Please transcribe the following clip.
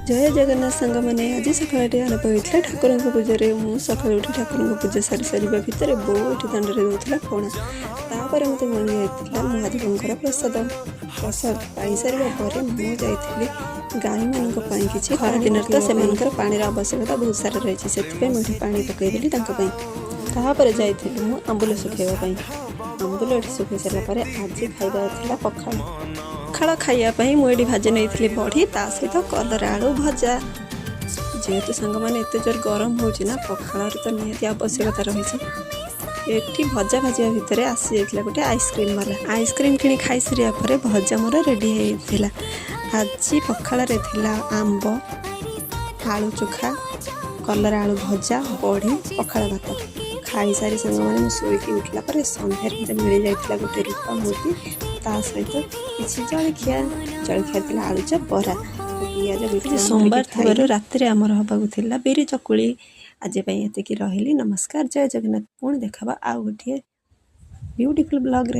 ଜୟ ଜଗନ୍ନାଥ ସାଙ୍ଗମାନେ। ଆଜି ସକାଳେ ଟିକେ ଆରମ୍ଭ ହୋଇଥିଲା ଠାକୁରଙ୍କ ପୂଜାରେ। ମୁଁ ସକାଳୁ ଉଠି ଠାକୁରଙ୍କ ପୂଜା ସାରି ସାରିବା ଭିତରେ ବୋଉ ଏଠି ଦାଣ୍ଡରେ ଦେଉଥିଲା ପଣା। ତାପରେ ମୋତେ ମିଳିଯାଇଥିଲା ମହାଦେବଙ୍କର ପ୍ରସାଦ। ପ୍ରସାଦ ପାଇସାରିବା ପରେ ମୁଁ ଯାଇଥିଲି ଗାଈମାନଙ୍କ ପାଇଁ କିଛି। ଖରା ଦିନରେ ତ ସେମାନଙ୍କର ପାଣିର ଆବଶ୍ୟକତା ବହୁତ ସାରା ରହିଛି, ସେଥିପାଇଁ ମୁଁ ଏଠି ପାଣି ପକାଇଦେଲି ତାଙ୍କ ପାଇଁ। ତାପରେ ଯାଇଥିଲି ମୁଁ ଆମ୍ବୁଲ ଶୁଖାଇବା ପାଇଁ। ଆମ୍ବୁଲ ଏଠି ଶୁଖେଇ ସାରିଲା ପରେ ଆଜି ଖାଇବାର ଥିଲା ପଖାଳ। ପଖାଳ ଖାଇବା ପାଇଁ ମୁଁ ଏଠି ଭାଜି ନେଇଥିଲି ବଢ଼ି, ତା ସହିତ କଲରା ଆଳୁ ଭଜା। ଯେହେତୁ ସାଙ୍ଗମାନେ, ଏତେ ଜୋର ଗରମ ହେଉଛି ନା, ପଖାଳର ତ ନିହାତି ଆବଶ୍ୟକତା ରହିଛି। ଏଠି ଭଜା ଭାଜିବା ଭିତରେ ଆସିଯାଇଥିଲା ଗୋଟେ ଆଇସ୍କ୍ରିମ୍ ବାଲା। ଆଇସ୍କ୍ରିମ୍ କିଣି ଖାଇସାରିବା ପରେ ଭଜା ମୋର ରେଡ଼ି ହେଇଯାଇଥିଲା। ଆଜି ପଖାଳରେ ଥିଲା ଆମ୍ବ, ଆଳୁ ଚୋଖା, କଲରା ଆଳୁ ଭଜା, ବଢ଼ି, ପଖାଳ ଭାତ। ଖାଇସାରି ସାଙ୍ଗମାନେ, ମୁଁ ଶୋଇକି ଉଠିଲା ପରେ ସନ୍ଧ୍ୟାରେ ମୋତେ ମିଳିଯାଇଥିଲା ଗୋଟେ ରୂପା ମୁଦି, ତା ସହିତ କିଛି ଜଳଖିଆ। ଜଳଖିଆ ଥିଲା ଆଳୁଚପ, ବରା, ପିଆଜ। ସୋମବାର ଥିବାରୁ ରାତିରେ ଆମର ହେବାକୁ ଥିଲା ବିରି ଚକୁଳି। ଆଜି ପାଇଁ ଏତିକି ରହିଲି। ନମସ୍କାର, ଜୟ ଜଗନ୍ନାଥ। ପୁଣି ଦେଖାହେବା ଆଉ ଗୋଟିଏ ବ୍ୟୁଟିଫୁଲ୍ ବ୍ଲଗ୍ରେ।